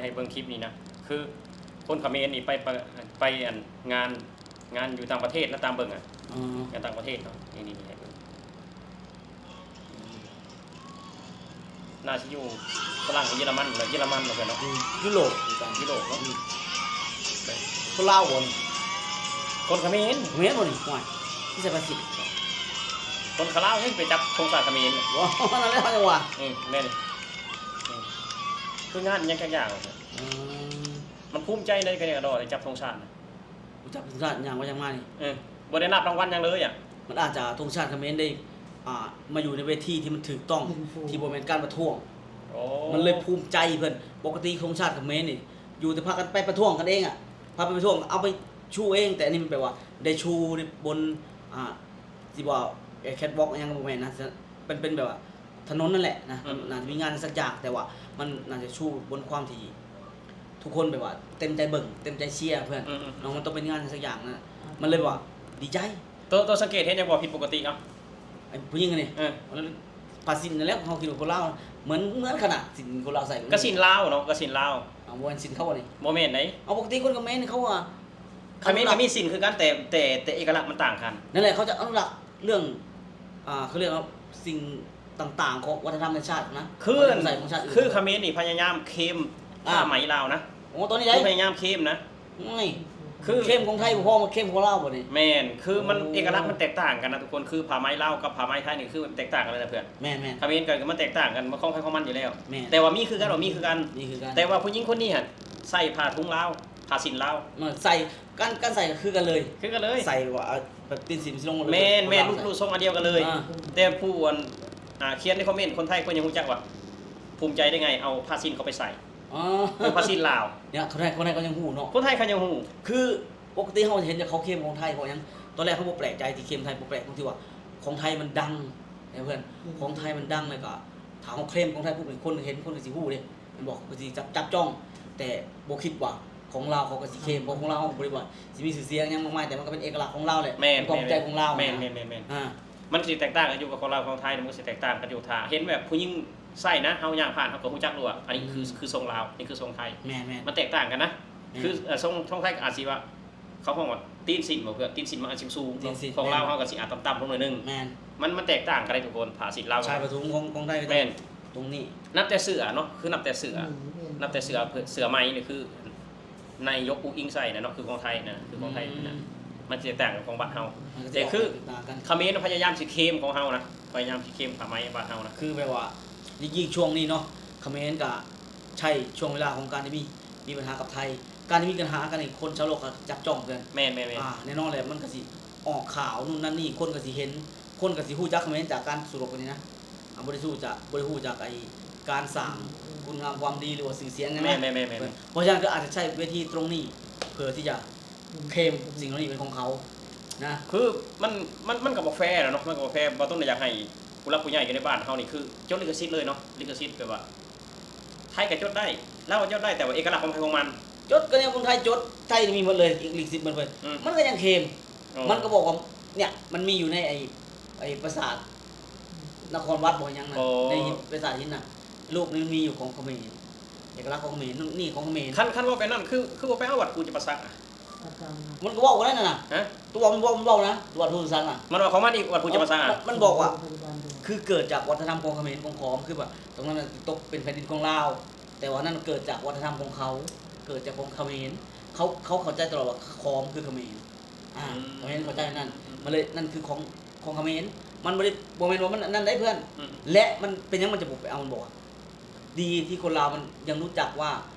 ໃຫ້ເບິ່ງຄລິບນີ້ນະ ຄືຄົນຂະເໝນນີ້ໄປ ໄປ ໄປອັນງານ ງານຢູ່ຕ່າງປະເທດ ແລ້ວຕາມເບິ່ງອະ ອໍ ງານຕ່າງປະເທດເນາະ ນີ້ໆ ໃຫ້ເບິ່ງ ໜ້າຊິຢູ່ຝຣັ່ງ ເຢຍລະມັນ ເຢຍລະມັນເນາະ ເອີ ເຢຍລະມັນເນາະ ອືມ ຢູໂຣບຄືກັນ ຢູໂຣບເນາະ ອືມ ຄົນລາວບໍ່ນີ້? ຄົນຂະເໝນ ຂະເໝນບໍ່ນີ້? ຫ້ວຍ ຄືໃສ່ຜ້າສິ້ນ ຄົນຂະລາວເຮັດໄປຈັບທງຊາດຂະເໝນ ບໍ່ ນັ້ນແຫຼະເຂົາຈັ່ງວ່າ ອືມ ແມ່ນ ອືມ ຄືງານຫຍັງຈັກຢ່າງ ອືມ ມັນພູມໃຈໃດ ກະດອໄດ້ຈັບທງຊາດນະ ຈັບທງຊາດຫຍັງວ່າຫຍັງມານີ້ ເອີ ບໍ່ໄດ້ຮັບລາງວັນຫຍັງເລີຍອະ ມັນອາດຈະ ທງຊາດຂະເໝນໄດ້ ອ່າ ມາຢູ່ໃນເວທີທີ່ມັນຖືກຕ້ອງ ທີ່ບໍ່ແມ່ນການປະທ້ວງ ໂອ້ ມັນເລີຍພູມໃຈເພິ່ນ ປົກກະຕິທງຊາດຂະເໝນນີ້ ຢູ່ແຕ່ພາກັນໄປປະທ້ວງກັນເອງອະ ພາໄປປະທ້ວງ ເອົາໄປຊູເອງ ແຕ່ອັນນີ້ມັນແປວ່າໄດ້ຊູໃນບົນ ອ່າ ຊິເວົ້າແຄດວອກຫຍັງກະບໍ່ແມ່ນນະ ມັນເປັນແບບວ່າ ຖະໜົນນັ້ນແຫຼະນະ ອືມ ໜ້າຈະມີງານສັກຢ່າງ ແຕ່ວ່າມັນໜ້າຈະຊູບົນຄວາມທີ່ທຸກຄົນແບບວ່າເຕັມໃຈເບິ່ງ ເຕັມໃຈເຊຍເພື່ອນ ອືມໆ ເນາະ ມັນຕ້ອງເປັນງານສັກຢ່າງນະ ມັນເລີຍວ່າດີໃຈ ໂຕ ໂຕສັງເກດເຫັນຫຍັງບໍ່ຜິດປົກກະຕິເອົາ ໄອ້ຜູ້ຍິງອັນນີ້ ເອີ ຜ້າສິ້ນນັ້ນແຫຼະ ເຮົາຄິດວ່າຄົນລາວ ເໝືອນ ເໝືອນຂະໜາດສິ້ນຄົນລາວໃສ່ ກະສິ້ນລາວເນາະ ກະສິ້ນລາວ ເອົາ ບໍ່ແມ່ນສິ້ນເຂົານີ້ ບໍ່ແມ່ນໃດ ເອົາ ປົກກະຕິຄົນຂະເໝນເຂົາວ່າ ຂະເໝນກະມີສິ້ນຄືກັນ ແຕ່ ແຕ່ ແຕ່ເອກະລັກມັນຕ່າງກັນ ນັ້ນແຫຼະ ເຂົາຈະອະນຸລັກ ເລື່ອງ ອ່າ ເຂົາເອີ້ນວ່າສິ່ງຕ່າງໆຂອງວັດທະນະທຳໃນຊາດນະ ຄື ເຂົາຈະບໍ່ໃສ່ຂອງຊາດອື່ນ ຄືຂະເໝນນີ້ພະຍາຍາມເຄມ ອ່າ ຜ້າໄໝລາວນະ ໂອ້ ຕອນນີ້ໃດ ຄືພະຍາຍາມເຄມນະ ໂອ້ຍ ຄືເຄມຂອງໄທບໍ່ພໍ ມາເຄມຂອງລາວບໍ່ນີ້ ແມ່ນ ຄືມັນ ໂອ້ ເອກະລັກມັນແຕກຕ່າງກັນນະທຸກຄົນ ຄືຜ້າໄໝລາວກັບຜ້າໄໝໄທນີ້ຄືມັນແຕກຕ່າງກັນເລີຍນະເພື່ອນ ແມ່ນໆ ຂະເໝນກະມັນແຕກຕ່າງກັນ ມັນຂອງໃຜຂອງມັນຢູ່ແລ້ວ ແມ່ນ ແຕ່ວ່າມີຄືກັນບໍ່ ມີຄືກັນ ມີຄືກັນ ແຕ່ວ່າຜູ້ຍິງຄົນນີ້ຫັ້ນໃສ່ຜ້າທຸງລາວ ຜ້າສິ້ນລາວ ເນາະ ໃສ່ ການ ການໃສ່ກະຄືກັນເລີຍ ຄືກັນເລີຍ ໃສ່ວ່າ ແບບຕີນສິ້ນຊິລົງ ແມ່ນໆ ລູກ ລູກຊົງອັນດຽວກັນເລີຍ ອ່າ ແຕ່ຜູ້ອັນ ອ່າ ຂຽນໃນຄອມເມັນ ຄົນໄທເພິ່ນຍັງຮູ້ຈັກວ່າ ພູມໃຈໄດ້ໄງ ເອົາຜ້າສິ້ນເຂົາໄປໃສ່ ອໍ ເປັນຜ້າສິ້ນລາວ ເນຍ ຄົນໄທ ຄົນໄທເຂົາຍັງຮູ້ເນາະ ຄົນໄທເຂົາຍັງຮູ້ ຄືປົກກະຕິເຮົາເຫັນແຕ່ເຂົາເຄມຂອງໄທ ເພາະຫຍັງ ຕອນແລກເຮົາບໍ່ແປກໃຈທີ່ເຄມໄທ ບໍ່ແປກ ຕົງທີ່ວ່າຂອງໄທມັນດັງ ເຫັນບໍ່ເພື່ອນ ຂອງໄທມັນດັງ ແລ້ວກະຖ້າເຮົາເຄມຂອງໄທປຸບ ຄົນເຫັນ ຄົນກະຊິຮູ້ເດ້ ແມ່ນບໍ່ ເຂົາກະຊິຈັບ ຈັບຈ້ອງ ແຕ່ບໍ່ຄິດວ່າຂອງລາວເຂົາກະຊິເຄມ ເພາະຂອງລາວເຮົາກະບໍ່ໄດ້ວ່າຊິມີຊື່ສຽງຫຍັງມາກມາຍ ແຕ່ມັນກະເປັນເອກະລັກຂອງລາວແຫຼະ ແມ່ນ ເປັນຄວາມພູມໃຈຂອງລາວ ແມ່ນ ນະ ແມ່ນ ມັນກະຊິແຕກຕ່າງກັນຢູ່ກັບຂອງລາວຂອງໄທ ມັນກະຊິແຕກຕ່າງກັນຢູ່ ຖ້າເຫັນແບບຜູ້ຍິງໃສ່ນະ ເຮົາຍ່າງຜ່ານເຮົາກະຮູ້ຈັກໂລດ ອັນນີ້ຄື ຄືຊົງລາວ ອັນນີ້ຄືຊົງໄທ ແມ່ນໆ ມັນແຕກຕ່າງກັນນະ ແມ່ນ ຄື ເອີ ຊົງ ຊົງໄທກະອາດຊິວ່າ ເຂົາຮ້ອງວ່າຕີນສິ້ນບໍ່ເພື່ອນ ຕີນສິ້ນມັນອາດຊິສູງ ຕີນສິ້ນ ຂອງລາວເຮົາກະຊິອາດຕ່ຳໆລົງໜ້ອຍໜຶ່ງ ແມ່ນ ມັນ ມັນແຕກຕ່າງກັນໄດ໋ທຸກຄົນ ຜ້າສິ້ນລາວ ຊາຍຜ້າຖົງຂອງ ຂອງໄທກະ ແມ່ນ ຕົງນີ້ ນັບແຕ່ເສື້ອເນາະ ຄືນັບແຕ່ເສື້ອ ອືມ ແມ່ນ ນັບແຕ່ເສື້ອ ເສື້ອ ເສື້ອໄໝນີ້ຄືນາຍົກອຸອີງໃສ່ນະເນາະ ຄືຂອງໄທນະ ຄືຂອງໄທນະ ອືມ ມັນຊິແຕກຕ່າງກັບຂອງບ້ານເຮົາ ແຕ່ຄືຂະເໝນພະຍາຍາມຊິເຄມຂອງເຮົານະ ພະຍາຍາມຊິເຄມຜ້າໄໝບ້ານເຮົານະ ຄືແບບວ່າ ຍິ່ງໆ ຊ່ວງນີ້ເນາະ ຂະເໝນກະໃຊ້ຊ່ວງເວລາຂອງການທີ່ມີ ມີບັນຫາກັບໄທ ການທີ່ມີບັນຫາກັນນີ້ ຄົນຊາວໂລກກະຈັບຈ້ອງເພື່ອນ ແມ່ນໆໆ ອ່າ ແນ່ນອນແຫຼະ ມັນກະຊິອອກຂ່າວ ໂນ່ນນັ້ນນີ້ ຄົນກະຊິເຫັນ ຄົນກະຊິຮູ້ຈັກຂະເໝນຈາກການສູ້ຮົບອັນນີ້ນະ ອ່າ ບໍ່ໄດ້ຮູ້ຈາກ ບໍ່ໄດ້ຮູ້ຈາກໄອ້ການສ້າງຄຸນງາມຄວາມດີ ຫຼືວ່າຊື່ສຽງຫຍັງນະ ແມ່ນໆໆໆ ເພາະສະນັ້ນກະອາດຈະໃຊ້ເວທີຕົງນີ້ ເພື່ອທີ່ຈະເຄມສິ່ງເຫຼົ່ານີ້ເປັນຂອງເຂົານະ ຄືມັນ ມັນ ມັນກະບໍ່ແຟແຫຼະເນາະ ມັນກະບໍ່ແຟ ບໍ່ຕ້ອງໄດ້ຢາກໃຫ້ຜູ້ຫຼັກຜູ້ໃຫຍ່ຢູ່ໃນບ້ານເຮົານີ້ ຄືຈົດລິຂະສິດເລີຍເນາະ ລິຂະສິດແບບວ່າ ໄທກະຈົດໄດ້ ລາວກະຈົດໄດ້ ແຕ່ວ່າເອກະລັກຂອງໃຜຂອງມັນ ຈົດກະແນວຄົນໄທຈົດ ໄທນີ້ມີໝົດເລີຍ ລິຂະສິດມັນເພິ່ນ ອືມ ມັນກະຍັງເຄມ ອໍ ມັນກະບອກວ່າ ເນຍ ມັນມີຢູ່ໃນໄອ້ ໄອ້ປາສາດນະຄອນວັດບໍ່ຫຍັງນະ ອໍ ໃນປາສາດຫີນນະ ຮູບນີ້ມັນມີຢູ່ຂອງຂະເໝນ ເອກະລັກຂອງຂະເໝນ ນີ້ຂອງຂະເໝນ ຄັນ ຄັນເວົ້າແບບນັ້ນ ຄື ຄືບໍ່ໄປເອົາວັດປູ່ຈຳປາສັກອະ ມັນກະເວົ້າກັນນັ້ນນະ ຮະ ຕົວະມັນເວົ້າ ມັນເວົ້ານະ ວັດປູ່ຈຳປາສັກນະ ມັນວ່າຂອງມັນອີກ ວັດປູ່ຈຳປາສັກ ມັນ ມັນບອກວ່າ ຄືເກີດຈາກວັດທະນະທຳຂອງຂະເໝນຂອງຂອມ ຄືວ່າຕົງນັ້ນນະຕົກເປັນແຜ່ນດິນຂອງລາວ ແຕ່ວ່ານັ້ນເກີດຈາກວັດທະນະທຳຂອງເຂົາ ເກີດຈາກຂອງຂະເໝນ ເຂົາ ເຂົາເຂົ້າໃຈຕະຫຼອດວ່າຂອມຄືຂະເໝນ ອ່າ ອືມ ຂະເໝນເຂົ້າໃຈນັ້ນ ອືມ ມັນເລີຍ ນັ້ນຄືຂອງ ຂອງຂະເໝນ ມັນບໍ່ໄດ້ ບໍ່ແມ່ນວ່າມັນອັນນັ້ນໄດ໋ເພື່ອນ ອືມ ແລະ ມັນເປັນຫຍັງມັນຈະບໍ່ໄປເອົາ ມັນບອກວ່າ ດີທີ່ຄົນລາວມັນຍັງຮູ້ຈັກວ່າ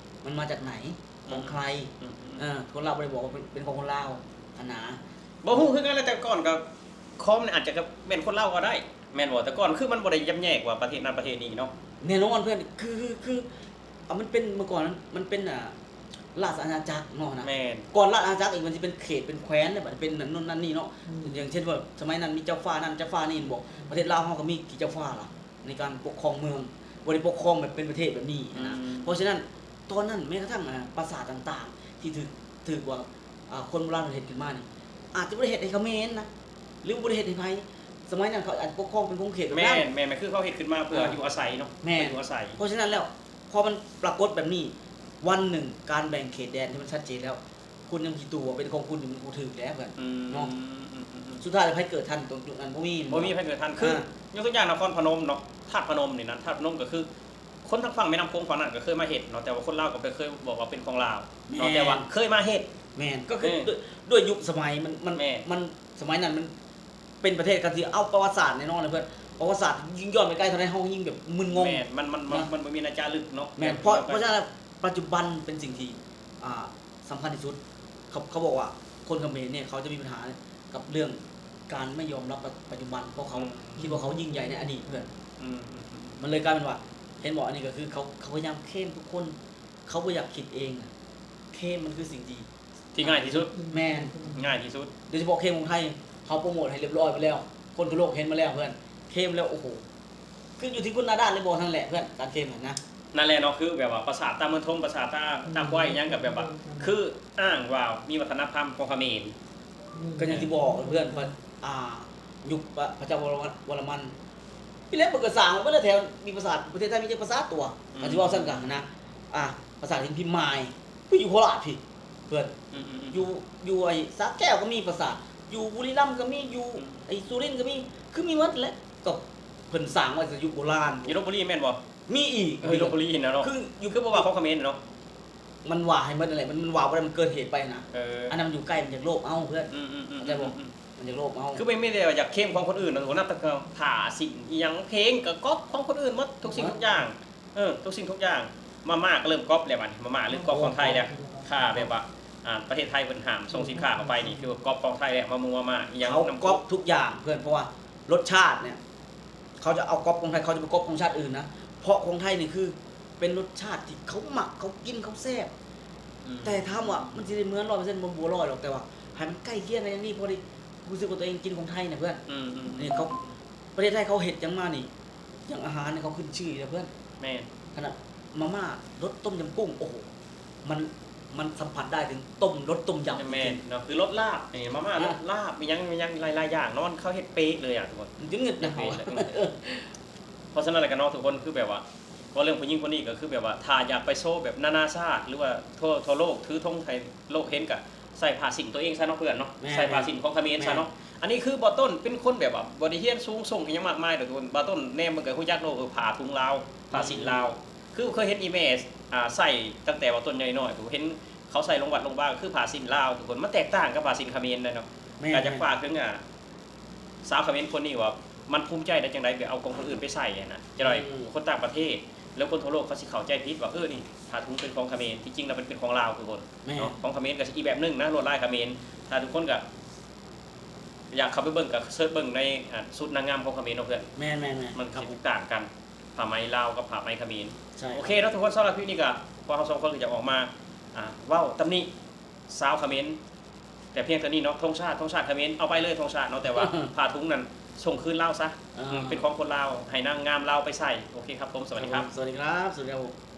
ມັນມາຈາກໃນ ຂອງໃຄ ອືມ ເອີ ຄົນລາວບໍ່ໄດ້ບອກວ່າເປັນ ເປັນຂອງຄົນລາວຫັ້ນນະ ບໍ່ຮູ້ຄືກັນແຫຼະ ແຕ່ກ່ອນກະ ຄອມນີ້ອາດຈະກະແມ່ນຄົນລາວກະໄດ້ ແມ່ນບໍ່ ແຕ່ກ່ອນຄືມັນບໍ່ໄດ້ຈຳແນກວ່າປະເທດນັ້ນປະເທດນີ້ເນາະ ແນ່ນອນເພື່ອນ ຄື ຄື ຄື ອ່າ ມັນເປັນ ເມື່ອກ່ອນມັນ ມັນເປັນ ອ່າ ລາຊະອານາຈັກເນາະນະ ແມ່ນ ກ່ອນລາຊະອານາຈັກອີກມັນຊິເປັນເຂດເປັນແຂວນ ບາດນີ້ເປັນນັ້ນໂນ່ນນັ້ນນີ້ເນາະ ອືມ ຢ່າງເຊັ່ນວ່າສະໄໝນັ້ນມີເຈົ້າຟ້ານັ້ນເຈົ້າຟ້ານີ້ ແມ່ນບໍ່ ປະເທດລາວເຮົາກະມີກີ່ເຈົ້າຟ້າລະ ໃນການປົກຄອງເມືອງ ບໍ່ໄດ້ປົກຄອງແບບເປັນປະເທດແບບນີ້ຫັ້ນນະ ອືມ ເພາະສະນັ້ນ ຕອນນັ້ນແມ້ກະທັ່ງ ອ່າ ປາສາດຕ່າງໆ ທີ່ຖືກ ຖືກວ່າ ອ່າ ຄົນໂບລານເຮັດຂຶ້ນມານີ້ ອາດຈະບໍ່ໄດ້ເຮັດໃຫ້ຂະເໝນນະ ຫຼືບໍ່ໄດ້ເຮັດໃຫ້ໃຜ ສະໄໝນັ້ນເຂົາອາດຈະປົກຄອງເປັນຂົງເຂດແບບນັ້ນ ແມ່ນໆ ຄືເຂົາເຮັດຂຶ້ນມາເພື່ອ ອ່າ ຢູ່ອາໄສເນາະ ແມ່ນ ເພື່ອຢູ່ອາໄສ ເພາະສະນັ້ນແລ້ວ ພໍມັນປາກົດແບບນີ້ ວັນໜຶ່ງການແບ່ງເຂດແດນທີ່ມັນຊັດເຈນແລ້ວ ຄຸນຍັງຄິດຕົວວ່າເປັນຂອງຄຸນນີ້ ມັນບໍ່ຖືກແລ້ວເພື່ອນ ອືມ ເນາະ ອືມໆໆໆ ສຸດທ້າຍໃຜເກີດທັນຕົງ ຕົງນັ້ນບໍ່ມີ ບໍ່ມີໃຜເກີດທັນ ຄື ອ່າ ຍົກຕົວຢ່າງນະຄອນພະນົມເນາະ ທາດພະນົມນີ້ນະ ທາດພະນົມກໍຄືຄົນທາງຝັ່ງແມ່ນ້ຳໂຂງຝັ່ງນັ້ນກໍເຄີຍມາເຮັດເນາະ ແຕ່ວ່າຄົນລາວກໍບໍ່ເຄີຍບອກວ່າເປັນຂອງລາວເນາະ ແມ່ນ ແຕ່ວ່າເຄີຍມາເຮັດ ແມ່ນ ກໍຄື ເອີ ດ້ວຍ ດ້ວຍຍຸກສະໄໝມັນ ມັນ ແມ່ນ ມັນ ສະໄໝນັ້ນມັນເປັນປະເທດ ຄັນຊິເອົາປະຫວັດສາດແນ່ນອນນະເພື່ອນ ປະຫວັດສາດຍິ່ງຍ້ອນໄປໄກເທົ່າໃດ ເຮົາຍິ່ງແບບມຶນງົງ ແມ່ນ ມັນ ມັນ ເນາະ ມັນບໍ່ມີນາຈາລຶກເນາະ ແມ່ນ ເພາະ ເພາະສະນັ້ນ ປັດຈຸບັນເປັນສິ່ງທີ່ ອ່າ ສຳຄັນທີ່ສຸດ ເຂົາ ເຂົາບອກວ່າຄົນຂະເໝນນີ້ ເຂົາຈະມີບັນຫາກັບເລື່ອງການໄມ່ຍອມຮັບປັດ ປັດຈຸບັນ ເພາະເຂົາ ອືມ ຄິດວ່າເຂົາຍິ່ງໃຫຍ່ໃນອະດີດເພື່ອນ ອືມ ມັນເລີຍກາຍເປັນວ່າ ເຫັນບໍ່ ອັນນີ້ກໍຄືເຂົາ ເຂົາພະຍາຍາມເຄມທຸກຄົນ ເຂົາບໍ່ຢາກຄິດເອງ ເຄມມັນຄືສິ່ງທີ່ ທີ່ງ່າຍທີ່ສຸດ ແມ່ນ ງ່າຍທີ່ສຸດ ໂດຍສະເພາະເຄມຂອງໄທ ເຮົາໂປຣໂມດໃຫ້ຮຽບຮ້ອຍໄປແລ້ວ ຄົນທົ່ວໂລກເຫັນມາແລ້ວເພື່ອນ ເຄມແລ້ວ ໂອ້ໂຫ ຄືຢູ່ທີ່ຄຸນໜ້າດ້ານເລີຍບໍ່ ນັ້ນແຫຼະເພື່ອນ ການເຄມຫັ້ນນະ ນັ້ນແຫຼະເນາະ ຄືແບບວ່າປາສາດຕາເມືອງທົງ ປາສາດຕາ ອືມ ຕາຄວາຍອີ່ຫຍັງ ກໍແບບວ່າ ອືມ ຄືອ້າງວ່າມີວັດທະນະທຳຂອງຂະເໝນ ກໍຢ່າງທີ່ບອກເພື່ອນ ອືມ ວ່າ ອ່າ ຍຸກພະ ພະເຈົ້າວໍລະ ວໍລະມັນ ອີ່ແລ້ວເພິ່ນກໍສ້າງໄວ້ເບິດແລ້ວ ແຖວມີປາສາດ ປະເທດໄທມີຈັກປາສາດຕົວ ອືມ ກໍຊິເວົ້າຊັ້ນກໍນະ ອ່າ ປາສາດຫີນພິມມາຍ ຄືຢູ່ໂຄລາດພີ້ ເພື່ອນ ອືມໆໆ ຢູ່ ຢູ່ໄອ້ສະແກ້ວກໍມີປາສາດ ຢູ່ບຸລີລຳກໍມີ ຢູ່ ອືມ ໄອ້ສຸລິນກໍມີ ຄືມີໝົດແຫຼະ ກໍເພິ່ນສ້າງໄວ້ແຕ່ຍຸກໂບລານ ຢູ່ລົບບຸລີແມ່ນບໍ່? ມີອີກ ເອີ ຢູ່ລົບບຸລີຫັ້ນນະເນາະ ຄືຢູ່ ຄືບໍ່ວ່າຂອງຂະເໝນເນາະ ມັນວ່າໃຫ້ໝົດນັ້ນແຫຼະ ມັນ ມັນວ່າບໍ່ໄດ້ ມັນເກີນເຫດໄປນະ ເອີ ອັນນັ້ນມັນຢູ່ໃກ້ ມັນຢາກໂລບເອົາເພື່ອນ ອືມໆໆໆ ເຂົ້າໃຈບໍ່? ອືມໆໆ ມັນຢາກໂລບເອົາ ຄືແມ່ນມີແຕ່ວ່າຢາກເຄມຂອງຄົນອື່ນນະ ໂຫ ນັບຕັ້ງແຕ່ຜ້າສິ້ນອີ່ຫຍັງ ເພງກໍກັອບຂອງຄົນອື່ນໝົດ ທຸກສິ່ງທຸກຢ່າງ ເອີ ທຸກສິ່ງທຸກຢ່າງ ມາມ່າກໍເລີ່ມກັອບແລ້ວ ບາດນີ້ມາມ່າເລີ່ມກັອບຂອງໄທແລ້ວ ຖ້າແບບວ່າ ອ່າ ປະເທດໄທເພິ່ນຫ້າມສົ່ງສິນຄ້າເຂົ້າໄປນີ້ ຖືວ່າກັອບຂອງໄທແລ້ວ ມາມຸງມາມ່າອີ່ຫຍັງ ເຂົາກັອບທຸກຢ່າງເພື່ອນ ເພາະວ່າລົດຊາດເນີ້ຍ ເຂົາຈະເອົາກັອບຂອງໄທ ເຂົາຈະບໍ່ກັອບຂອງຊາດອື່ນນະ ເພາະຂອງໄທນີ້ຄືເປັນລົດຊາດທີ່ເຂົາມັກ ເຂົາກິນ ເຂົາແຊບ ອືມ ແຕ່ຖາມວ່າມັນຊິໄດ້ເໝືອນຮ້ອຍເປີເຊັນ ມັນບໍ່ຮ້ອຍດອກ ແຕ່ວ່າໃຫ້ມັນໃກ້ຄຽງກັນຢ່າງນີ້ ພໍດີ ຮູ້ສຶກວ່າຕົວເອງກິນຂອງໄທນະເພື່ອນ ອືມໆໆ ນີ້ເຂົາ ປະເທດໄທເຂົາເຮັດຫຍັງມານີ້ ຢ່າງອາຫານນີ້ເຂົາຂຶ້ນຊື່ຢູ່ແລ້ວເພື່ອນ ແມ່ນ ຂະໜາດມາມ່າ ລົດຕົ້ມຍຳກຸ້ງ ໂອ້ໂຫ ມັນ ມັນສຳຜັດໄດ້ເຖິງຕົ້ມ ລົດຕົ້ມຍຳ ແມ່ນເນາະ ຄືລົດລາບນີ້ ມາມ່າ ອ່າ ລົດລາບ ມີຫຍັງ ມີຫຍັງຫຼາຍໆຢ່າງເນາະ ເຂົາເຮັດເປະເລີຍອະທຸກຄົນ ມັນຈະງຶດນະ ເຮັດເປະເລີຍ ເອີ ເພາະສະນັ້ນແຫຼະກະເນາະ ທຸກຄົນ ຄືແບບວ່າ ເວົ້າເລື່ອງຜູ້ຍິງຄົນນີ້ກໍຄືແບບວ່າ ຖ້າຢາກໄປໂຊແບບນານາຊາດ ຫຼືວ່າທົ່ວ ທົ່ວໂລກ ຖືທົງໃຫ້ໂລກເຫັນ ກະໃສ່ຜ້າສິ້ນຕົວເອງຊະເນາະເພື່ອນເນາະ ແມ່ນ ໃສ່ຜ້າສິ້ນຂອງຂະເໝນຊະເນາະ ແມ່ນ ອັນນີ້ຄືບ່າວຕົ້ນເປັນຄົນແບບວ່າບໍ່ໄດ້ຮຽນສູງສົ່ງອີ່ຫຍັງມາກມາດອກທຸກຄົນ ບ່າວຕົ້ນແນມເບິ່ງກໍຮູ້ຈັກໂລດ ເອີ ຜ້າຖົງລາວ ຜ້າສິ້ນລາວ ອືມ ຄືເຄີຍເຫັນອີ່ແມ່ ອ່າ ໃສ່ຕັ້ງແຕ່ບ່າວຕົ້ນຍັງນ້ອຍໆ ເຫັນເຂົາໃສ່ລົງວັດລົງວາ ຄືຜ້າສິ້ນລາວທຸກຄົນ ມັນແຕກຕ່າງກັບຜ້າສິ້ນຂະເໝນເດ້ເນາະ ແມ່ນ ກະຢາກຝາກເຖິງ ອ່າ ຊາວຂະເໝນຄົນນີ້ວ່າ ມັນພູມໃຈໄດ້ຈັ່ງໃດ ໄປເອົາຂອງຄົນອື່ນໄປໃສ່ຫັ້ນນະ ຈະໄດ້ ອືມ ຄົນຕ່າງປະເທດ ແລ້ວຄົນທົ່ວໂລກເຂົາຊິເຂົ້າໃຈຜິດວ່າ ເອີ ນີ້ຜ້າຖົງເປັນຂອງຂະເໝນ ທີ່ຈິງແລ້ວມັນເປັນຂອງລາວທຸກຄົນ ແມ່ນ ເນາະ ຂອງຂະເໝນກໍຊິອີກແບບໜຶ່ງນະ ລວດລາຍຂະເໝນ ຖ້າທຸກຄົນກໍຢາກເຂົ້າໄປເບິ່ງ ກໍເສີດເບິ່ງໃນ ອ່າ ຊຸດນາງງາມຂອງຂະເໝນເນາະເພື່ອນ ແມ່ນໆໆ ມັນຊິຕ່າງກັນ ຜ້າໄໝລາວກັບຜ້າໄໝຂະເໝນ ໃຊ່ ໂອເຄເນາະທຸກຄົນ ສຳລັບຄລິບນີ້ກໍ ພວກເຮົາສອງຄົນກໍຢາກອອກມາ ອ່າ ເວົ້າຕຳໜິຊາວຂະເໝນ ແຕ່ພຽງເທົ່ານີ້ເນາະ ທົງຊາດ ທົງຊາດຂະເໝນ ເອົາໄປເລີຍ ທົງຊາດເນາະ ແຕ່ວ່າຜ້າຖົງນັ້ນສົ່ງຄືນລາວຊະ ອ່າ ເປັນຂອງຄົນລາວ ໃຫ້ນາງງາມລາວໄປໃສ່ ໂອເຄຄັບຜົມ ສະຫວັດດີຄັບ ສະຫວັດດີຄັບ ສະຫວັດດີຄັບ.